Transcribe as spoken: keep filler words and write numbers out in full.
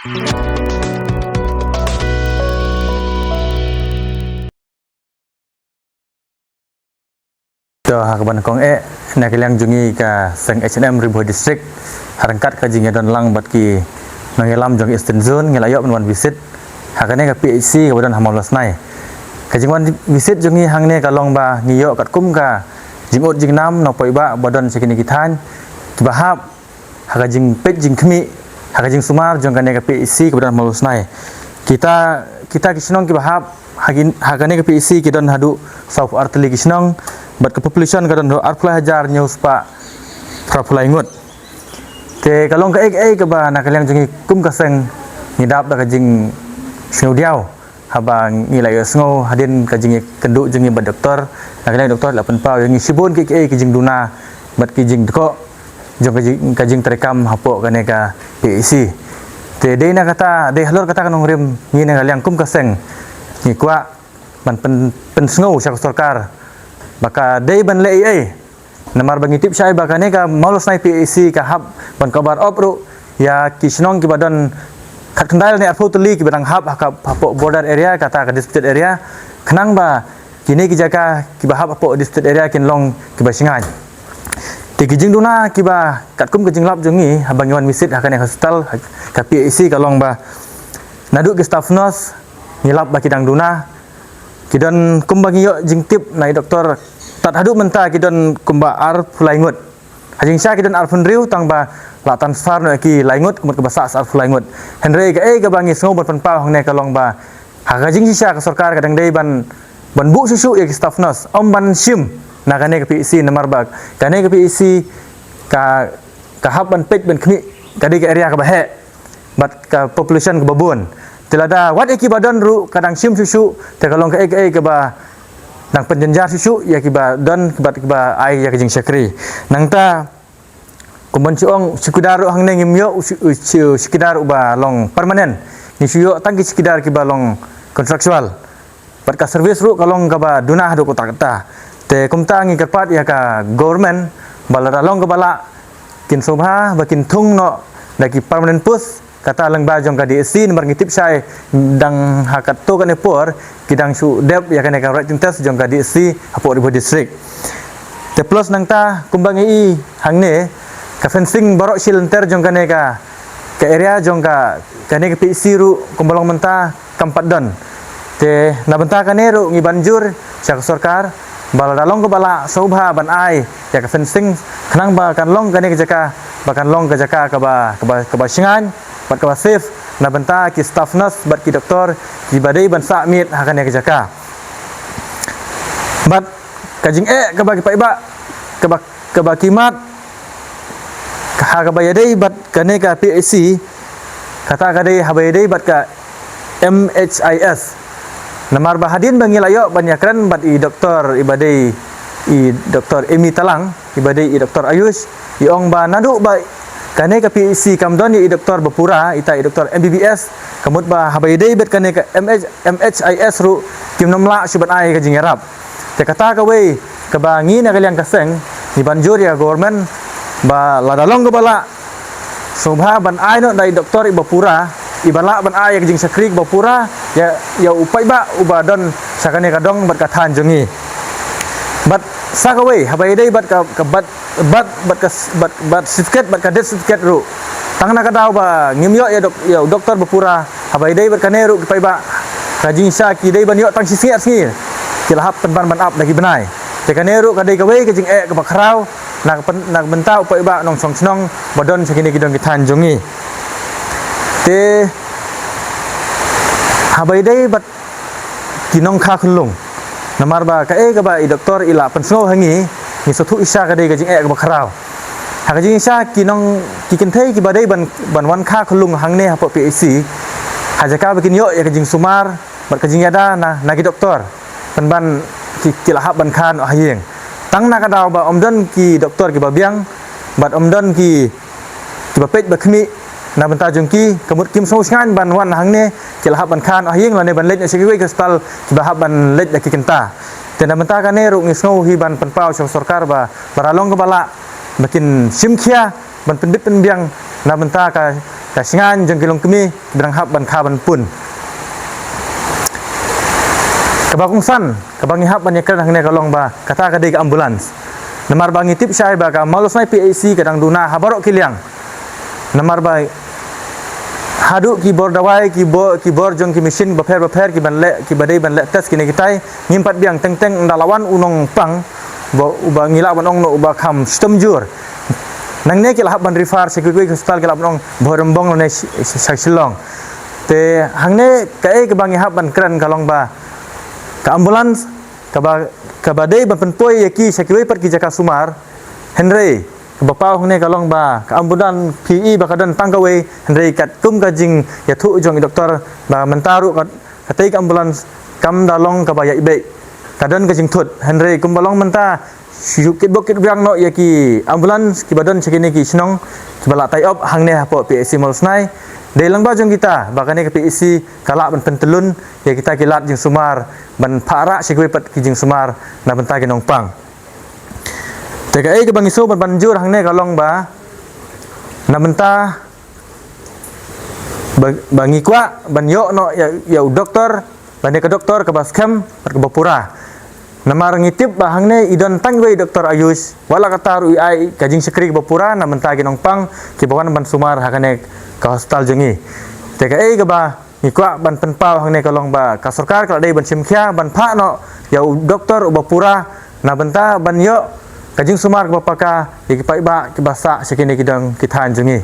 To, ha kaba nyngkong eh, na ka liang jong ngi ka seng H N M Ri Bhoi District, ha ryngkat ka jingïadon lang bad ki nongïalam jong ka Eastern Zone, ngi la ïoh ban wan visit ha kane ka P H C kaba don ha Mawlasnai. Ka jingwan visit jong ngi hangne ka long ba ngi ïoh katkum ka jingud jingnam na u paidbah ba don sha kine ki thaiñ kiba hap ha ka jingpeit jingkhmih, ha ka jingsumar jong kane ka P H C kaba don ha Mawlasnai. Kita, kita ki shnong kiba hap ha ki, ha kane ka P H C ki don haduh sawphew ar tylli ki shnong, bad ka population ka don haduh arphew lai hajar hynñiew spah phraphew lai ngut. Te ka long kaei kaei kaba na ka liang jong ngi kum ka seng ngi dap da ka jingsngewdiaw haba ngi la ïohsngew hadien ka jingïakynduh jong ngi bad doktor. Na ka liang doktor la pynpaw ïa ngi shibun kiei kiei ki jingduna bad ki jingdkoh jong ka jing, ka jingtrei kam hapoh kane ka P H C. Te dei na kata, dei halor kata ka nongrim, ngi na ka liang kum ka seng ngi kwah ban pyn, pynsngew sha ka sorkar ba ka dei ban leh ei ei. Namar ba ngi tip shai ba kane ka Mawlasnai P H C ka hap ban cover up ruh ïa ki shnong kiba don khatkhyndai ne arphew tylli kiba dang hap ha ka, hapoh border area, kata ka disputed area, khnang ba kine ki jaka kiba hap hapoh disputed area kin long kiba shngaiñ. Te ki jingduna kiba katkum ka jinglap jong ngi haba ngi wan visit ha kane ka hospital, ha ka P H C, ka long ba naduh ki staff nurse ngi lap ba ki dang duna, ki don kumba ngi ïoh jingtip na i doktor, tad haduh mynta ki don kumba arphew lai ngut. Ha jingshisha ki don arphew hynriew, tang ba la transfer noh ïa ki lai ngut, ka mut kaba sah arphew lai ngut. Hynrei kaei kaba ngi sngew ban pynpaw hangne ka long ba ha ka jingshisha ka sorkar ka dang dei ban, ban buh shuh shuh ïa ki staff nurse, ym ban shim na kane ka P H C, namar ba kane ka P H C ka, ka hap ban peit ban khmih, ka dei ka area kaba heh bad ka population kaba bun. Te lada wat ïa kiba don ruh ka dang shim shuh shuh, te ka long kaei kaei kaba dang pynjynjar shuh shuh ïa kiba don bad kiba ai ïa ka jingshakri. Nangta kumban shu ong, chowkidar ruh hangne ngim ïoh u chu-, u chu-, chowkidar uba long permanent. Ngi shu ïoh tang ki chowkidar kiba long contractual. Bad ka service ruh ka long kaba duna haduh katta katta. Te kumta ngi kyrpad ïa ka government ba lada long kaba lah, kin sngewbha ba kin thung noh da ki permanent post. Kata lyngba jong ka D H C, namar ngi tip shai dang ha katto katne por ki dang shu dep ïa kane ka writing test jong ka D H C hapoh Ri Bhoi District. Te plus nangta kumba ngi i hangne, ka fencing baroh shi lynter jong kane ka, ka area jong ka, kane ka P H C ruh kumba long mynta kam pat don. Te na bynta kane ruh ngi ban jur sha ka sorkar ba lada long kaba lah, sngewbha ban ai ïa ka fencing, khnang ba kan long kane ka jaka, ba kan long ka jaka kaba, kaba, kaba shngaiñ bad kaba safe na bynta ki staff nurse bad ki doktor kiba dei ban sah miet ha kane ka jaka. Bad ka jingeh kaba ki paidbah, kaba, kaba ki mad ha kaba ïadei bad kane ka P H C, kata ka dei haba ïadei bad ka M H I S. Namar ba hadien ba ngi la ïoh ban ïakren bad i doktor iba dei i Doktor Amy Talang, iba dei i doktor Ayush, i ong ba naduh ba kane ka P H C kam don ïa i doktor ba pura, ita i doktor M B B S, ka mut ba haba ïadei bad kane ka M H, M H I S ruh kim nym lah shuh ban ai ka jingïarap. Te kata kawei kaba ngi na ka liang ka seng ngi ban jur ïa ka government ba lada long kaba lah, sngewbha ban ai noh da i doktor iba pura, iba lah ban ai ïa ka jingshakri kaba pura ïa, ïa u paidbah uba don sha kane ka dong bad ka thaiñ jong ngi. Bad sa kawei, haba ïadei bad ka, ka bad, bad, bad ka s-, bad, bad certificate, bad ka death certificate ruh, tang na ka daw ba ngim ïoh ïa dok-, ïa u doktor ba pura, haba ïadei bad kane ruh ki paidbah, ka jingshisha ki dei ban ïoh tang shi sngi ar sngi, ki la hap pynban ban ap da ki bnai. Te kane ruh ka dei kawei ka jingeh kaba khraw na ka pyn-, na ka bynta u paidbah nongshong shnong ba don sha kine ki dong ki thaiñ jong ngi. Te haba ïadei bad ki nongkha khunlung, namar ba kaei kaba i doktor i la pynsngew ha ngi, ngi sngewthuh shisha ka dei ka jingeh kaba khraw. Ha ka jingshisha ki nong, ki kynthei kiba dei ban, ban wan kha khunlung hangne hapoh P H C, ha jaka ba kin ïoh ïa ka jingsumar bad ka jingïada na, na ki doktor, pynban ki, ki la hap ban kha noh ha ïing. Tang na ka daw ba ym don ki doktor kiba biang bad ym don ki, kiba peit ba khmih na bynta jong ki, ka mut kim sngew shngaiñ ban wan hangne, ki la hap ban kha noh ha ïing lane ban leit noh sha kiwei ki hospital kiba hap ban leit da ki kynta. Te na bynta kane ruh ngi sngew hi ban pynpaw sha ka sorkar ba lada long kaba lah, ba kin shim khia ban pyndep pynbiang na bynta ka, ka shngaiñ jong ki longkmie kiba dang hap ban kha ban pun. Kaba kongsan, kaba ngi hap ban ïakren hangne ka long ba kata ka dei ka ambulance. Namar ba ngi tip shai ba ka Mawlasnai P H C ka dang duna ha baroh ki liang. Namar ba haduh ki bor dawai, ki bor, ki bor jong ki machine bapher bapher kiban leh, kiba dei ban leh test kine kitai, ngim pat biang teng teng ynda la wan u nongpang ba, uba ngi lah ban ong noh uba kham shitom jur. Nangne ki la hap ban refer sha kiwei ki hospital, ki lah ban ong Bhoirymbong lane sh-, sh-, sha Shillong. Te hangne kaei kaba ngi hap ban kren ka long ba ka ambulance kaba, kaba dei ban pynpoi ïa ki sha kiwei pat ki jaka sumar. Hynrei kaba paw hangne ka long ba ka ambulance phi i ba ka don tang kawei, hynrei katkum ka jingïathuh jong i doktor ba mynta ruh ka, katei ka ambulance kam da long kaba ïaid beit, ka don ka jingthut. Hynrei kumba long mynta shu kitbok kitbiang noh ïa ki ambulance kiba don sha kine ki shnong kiba la tie up hangne hapoh P H C Mawlasnai. Dei lang ba jong kita ba kane ka P H C ka lah ban pyntyllun ïa kita ki lad jingsumar ban phah rah sha kiwei pat ki jingsumar na bynta ki nongpang. Te kaei kaba ngi sngewbha ban jur hangne ka long ba na bynta ba, ba ngi kwah ban ïoh noh ïa, ïa u doktor, lane ka doktor kaba skhem bad kaba pura. Namar ngi tip ba hangne i don tang iwei i doktor Ayush, wat la katta ruh i ai ka jingshakri kaba pura na bynta ki nongpang kiba wan ban sumar ha kane ka hospital jong ngi. Te kaei kaba ngi kwah ban pynpaw hangne ka long ba ka sorkar ka la dei ban shim khia ban phah noh ïa u doktor uba pura na bynta ban ïoh ka jingsumar kaba paka ïa ki paidbah kiba sah sha kine ki dong ki thaiñ jong ngi.